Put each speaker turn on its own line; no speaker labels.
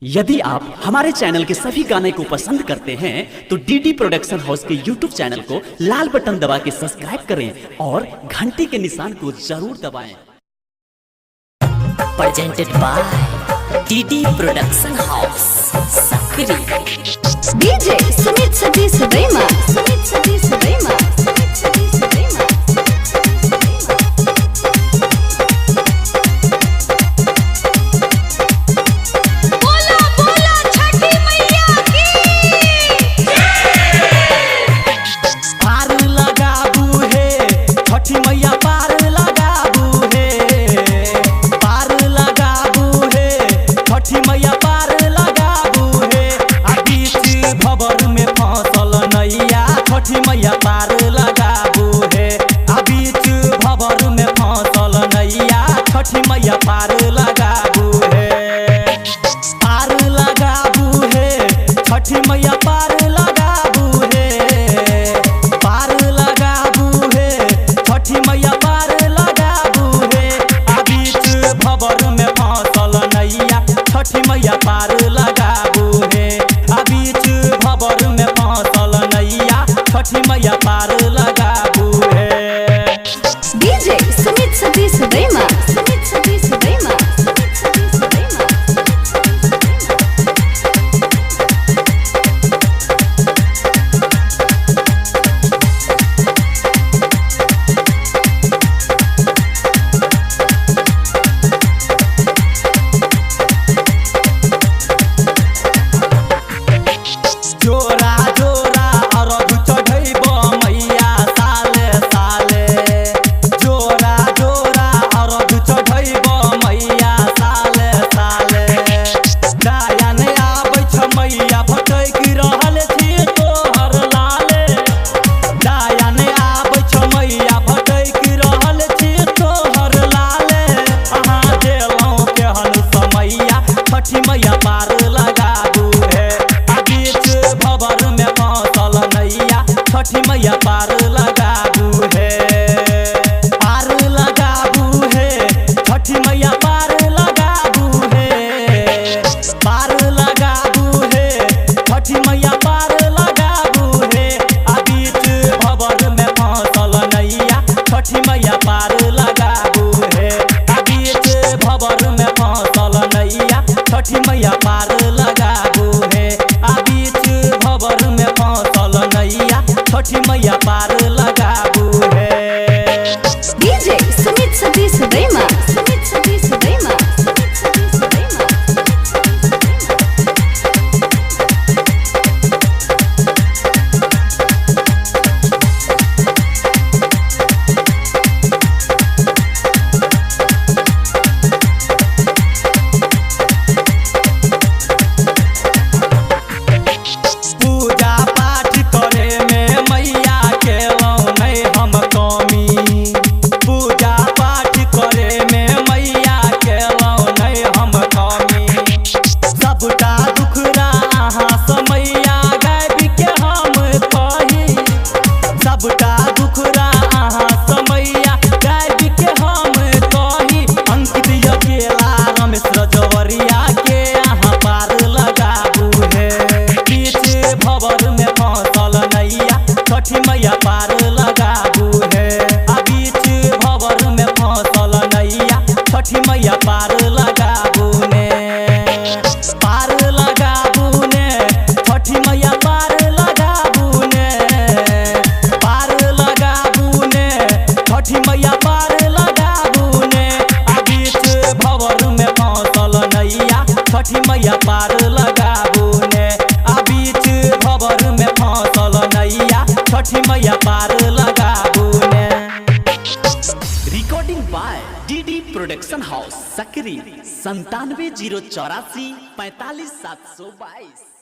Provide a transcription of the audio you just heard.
यदि आप हमारे चैनल के सभी गाने को पसंद करते हैं तो डीडी प्रोडक्शन हाउस के यूट्यूब चैनल को लाल बटन दबा के सब्सक्राइब करें और घंटी के निशान को जरूर दबाएं।
Presented by DD Production House, Sakri.
DJ Sumit Satish Rema. Sumit Satish Rema. Sumit Satish Rema. बोला बोला छठी मैया की।
पार लगाबू हे छठी मैया, पार लगाबू हे, पार लगाबू हे छठी मैया, पार लगाबू हे। आ बीच भवर में फसल नैया, छठी मैया पार लगाबू हे। आ बीच भवर में फसल नैया, छठी मैया पार लगाबू हे, पार लगाबू हे छठी मैया, पार लगाबू हे, पार लगाबू हे छठी मैया, पार लगाबू हे। आ बीच भवर में फसल नैया, छठी मैया पार लगाबू हे। आ बीच भवर में फसल नैया, छठी मैया पार लगाबू हे।
DJ Sumit Satish Rema. Sumit Satish Rema. Sumit Satish Rema.
जोरा जोरा अरब चढ़ैब मैया साले साले, जोरा जोरा अरब चढ़ैब मैया साले साले। दया नहि आबै छ मैया, भटकि रहल छी तोहर लाले। दया नहि आबै छ मैया, भटकि रहल छी तोहर लाले। अहाँ देलहुँ केहन समैया, छठी मैया पार लगाबू हे। आ बीच भवर में फसल नैया, छठी मैया पार लगाबू हे, पार लगाबू हे छठी मैया, पार लगाबू हे, पार लगाबू हे छठी मैया, पार लगाबू हे। आ बीच भवर में फसल नैया, छठी मैया पार लगाबू हे। आ बीच भवर में फसल नैया, छठी मैया पार लगाबू हे। आ बीच भवर में फसल नैया, छठी मैया पार लगाबू हे।
DJ Sumit Satish Rema. Sumit Satish Rema. Sumit Satish Rema.
पूजा पाठ करे में मैया केलहुँ नहि हम कमी, पूजा पाठ करे में मैया केलहुँ नहि हम कमी। सबटा दुखड़ा अहाँ सँ मैया गाबि के हम कही, सबटा दुखड़ा अहाँ सँ मैया गाबि के हम कही। अंकित अकेला रमेश रजवरिया के अहाँ पार लगाबू हे। बीच भवर में फसल नैया, छठी मैया पार लगाबू हे। आ बीच भवर में फसल नैया, छठी मैया पार लगाबू ने, पार लगाबू ने छठी मैया, पार लगाबू ने, पार लगाबू ने छठी मैया, पार लगाबू ने। आ बीच भवर में फसल नैया, छठी मैया पार लगाबू ने। आ बीच भवर में फसल नैया, छठी मैया पार लगाबू ने।
Recording by DD production house, Sakri, 97 0 84 45 722।